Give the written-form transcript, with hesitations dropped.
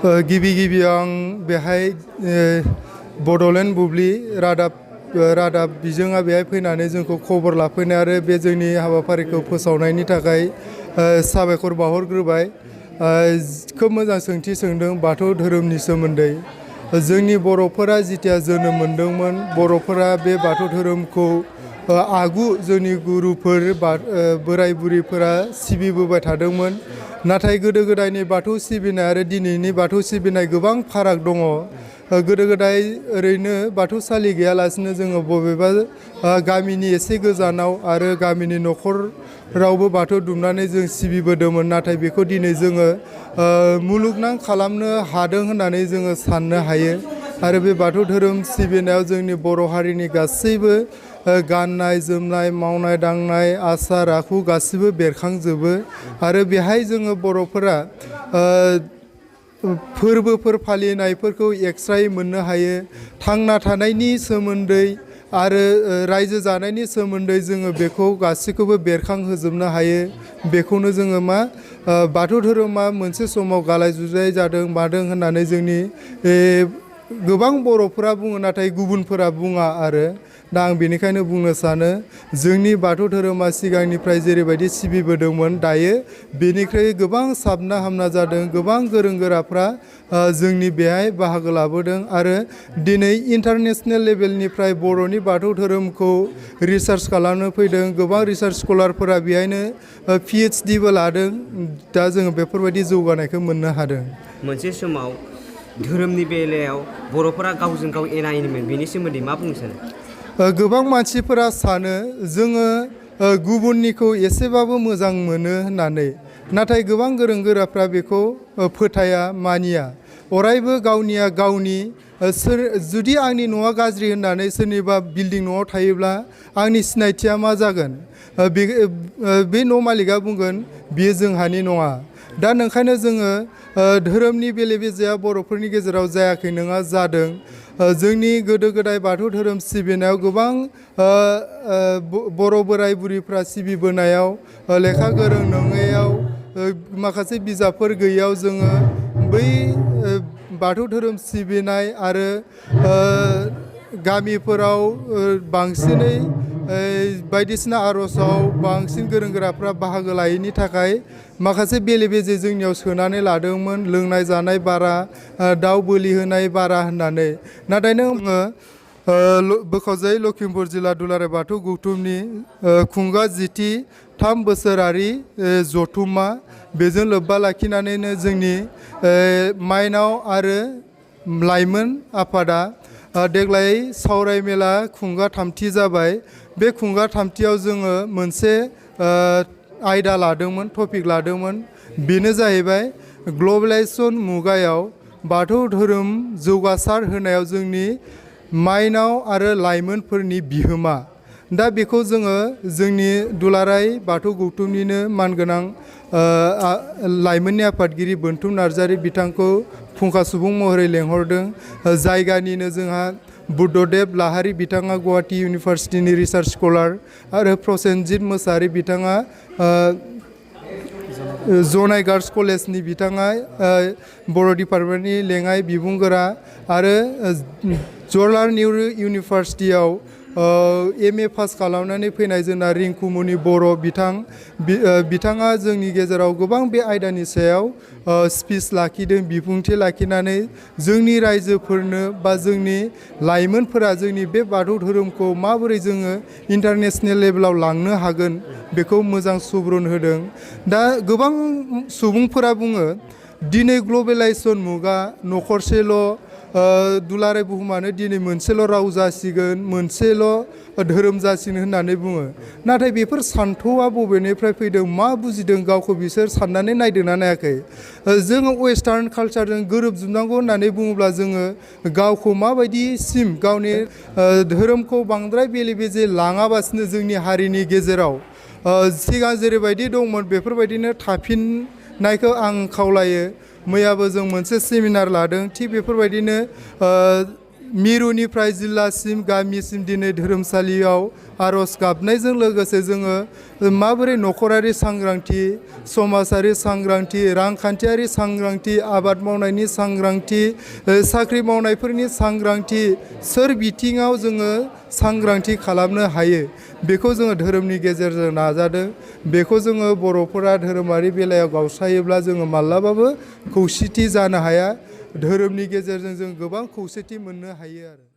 गिबि आं बेहाय बड'लेण्ड बुब्लि रादाब बिजोङा बेहाय फैनानै जोंखौ खबर लाफैनाय आरो बे जोंनि हाबाफारिखौ फोसावनायनि थाखाय साबायखर बावहरग्रोबाय। खोब मोजां सोंथि सोंदों बाथौ धोरोमनि सोमोन्दै। जोंनि बर'फोरा जिथिया जोनोम मोनदोंमोन, बर'फोरा बे बाथौ धोरोमखौ आगु जोंनि गुरुफोर बोराय बुरिफोरा सिबिबोबाय थादोंमोन। नाथाय गोदो गोदायनि बाथौ सिबिनाय आरो दिनैनि बाथौ सिबिनाय गोबां फाराग दङ। गोदो गोदाय ओरैनो बाथौसालि गैयालासिनो जोङो बबेबा गामिनि एसे गोजानाव आरो गामिनि न'खरावबो बाथौ दुमनानै जों सिबिबोदोंमोन। नाथाय बेखौ दिनै जोङो मुलुगनां खालामनो हादों होननानै जोङो साननो हायो। आरो बे बाथौ धोरोम सिबिनायाव जोंनि बर' हारिनि गासैबो गाननाय जोमनाय, मावनाय दांनाय, आसार आखु गासिबो बेरखांजोबो। आरो बेहाय जोङो बर'फोरा फोरबोफोर फालिनायफोरखौ एक्सट्रायै मोननो हायो। थांना थानायनि सोमोन्दै आरो रायजो जानायनि सोमोन्दै जोङो बेखौ गासैखौबो बेरखांहोजोबनो हायो। बेखौनो जोङो बाथौ धोरोमा मोनसे समाव गालाय गुजाय जादों मादों होननानै जोंनि गोबां बर'फोरा बुङो, नाथाय गुबुनफोरा बुङा। आरो दा आं बेनिखायनो बुंनो सानो जोंनि बाथौ धोरोमा सिगांनिफ्राय जेरैबायदि सिबिबोदोंमोन, दायो बेनिख्रुइ गोबां साबना हामना जादों। गोबां गोरों गोराफ्रा जोंनि बेहाय बाहागो लाबोदों आरो दिनै इन्टारनेसनेल लेभेलनिफ्राय बर'नि बाथौ धोरोमखौ रिसार्च खालामनो फैदों। गोबां रिसार्च स्कलारफोरा बेहायनो PhDबो लादों। दा जोङो बेफोरबायदि जौगानायखौ मोननो हादों। मोनसे समाव धोरोमनि बेलायाव बर'फोरा गावजों गाव एना एनिमोन, बेनि सोमोन्दै मा बुंनो सानो? गोबां मानसिफोरा सानो जोङो गुबुननिखौ एसेबाबो मोजां मोनो होननानै। नाथाय गोबां गोरों गोराफ्रा बेखौ फोथाया, मानिया। अरायबो गावनिया गावनि। जुदि आंनि न'आ गाज्रि होननानै सोरनिबा बिल्डिं न'आव थायोब्ला आंनि सिनायथिया मा जागोन? बे न' मालिकआ बुंगोन बियो जोंहानि नङा। दा ओंखायनो जोङो धोरोमनि बेले बेजेया बर'फोरनि गेजेराव जायाखै नङा, जादों। जोंनि गोदो गोदाय बाथौ धोरोम सिबिनायाव गोबां बर' बोराय बुरिफ्रा सिबिबोनायाव लेखा गोरों नङैयाव, माखासे बिजाबफोर गैयैयाव जोङो बै बाथौ धोरोम सिबिनाय आरो गामिफोराव बांसिनै बायदिसिना आर'जआव बांसिन गोरों गोराफ्रा बाहागो लायैनि थाखाय माखासे बेले बेजे जोंनियाव सोनानै लादोंमोन। लोंनाय जानाय बारा, दाउ बोलि होनाय बारा होननानै। नाथाय नोङो बोखावजायै लखिमपुर जिल्ला दुलाराय बाथौ गौथुमनि खुंगा 10थि 3 बोसोरारि जथुम्मा, बेजों लोब्बा लाखिनानैनो जोंनि माइनाव आरो लाइमोन आफादा देग्लाय सावराय मेला खुंगा 3थि जाबाय। बे खुंगा 3थियाव जोङो मोनसे आयदा लादोंमोन, टपिक लादोंमोन। बेनो जाहैबाय ग्लबेलाइजेसन मुगायाव बाथौ धोरोम जौगासार होनायाव जोंनि माइनाव आरो लाइमोनफोरनि बिहोमा। दा बेखौ जोङो जोंनि दुलाराय बाथौ गौथुमनिनो मानगोनां लाइमोननि आफादगिरि बोनथुम नार्जारि बिथांखौ फुंखा सुबुं महरै लेंहरदों। जायगानिनो जोंहा बुद्धदेब लाहारी बिथाङा गुवाहाटी इउनिभार्सिटिनि रिसार्च स्कलार आरो प्रसेनजित मोसाहारी बिथाङा जनाय गार्लस कलेजनि बिथाङा बर' डिपार्टमेन्टनि लेङाइ बिबुंगोरा आरो जवाहरलाल नेहरू इउनिभार्सिटियाव MA पास खालामनानै फैनाय जोंना रिंकुमनि बर' बिथाङा जोंनि गेजेराव गोबां बे आयदानि सायाव स्पिच लाखिदों, बिबुंथि लाखिनानै जोंनि रायजोफोरनो बा जोंनि लाइमोनफोरा जोंनि बे बाथौ धोरोमखौ माबोरै जोङो इन्टारनेसनेल लेभेलाव लांनो हागोन बेखौ मोजां सुबुरुन होदों। दा गोबां सुबुंफोरा बुङो दिनै ग्लबेलाइजेसन मुगा, न'खरसेल' दुलाराय बुहुमानो दिनै मोनसेल' राव जासिगोन, मोनसेल' धोरोम जासिगोन होननानै बुङो। नाथाय बेफोर सान्थौआ बबेनिफ्राय फैदों, मा बुजिदों, गावखौ बिसोर साननानै नायदोंना नायाखै? जोङो वेस्टार्न कालचारजों गोरोबजोबनांगौ होननानै बुङोब्ला जोङो गावखौ माबायदिसिम गावनि धोरोमखौ बांद्राय बेले बेजे लाङाबासिनो जोंनि हारिनि गेजेराव सिगां जेरैबायदि दंमोन बेफोरबायदिनो थाफिननायखौ आं खावलायो। मैयाबो जों मोनसे सेमिनार लादों। थिग बेफोरबायदिनो मिरुनिफ्राय जिल्लासिम गामिसिम दिनै धोरोमसालियाव आर'ज गाबनायजों लोगोसे जोङो माबोरै नखरारि सांग्रांथि, समाजारि सांग्रांथि, रांखान्थियारि सांग्रांथि, आबाद मावनायनि सांग्रांथि, साख्रि मावनायफोरनि सांग्रांथि, सोर बिथिङाव जोङो सांग्रांथि खालामनो हायो बेखौ जोङो धोरोमनि गेजेरजों नाजादों। बेखौ जोङो बर'फोरा धोरोमारि बेलायाव गावस्रायोब्ला जोङो माब्लाबाबो खौसेथि जानो हाया। धोरोमनि गेजेरजों जों गोबां खौसेथि मोननो हायो आरो।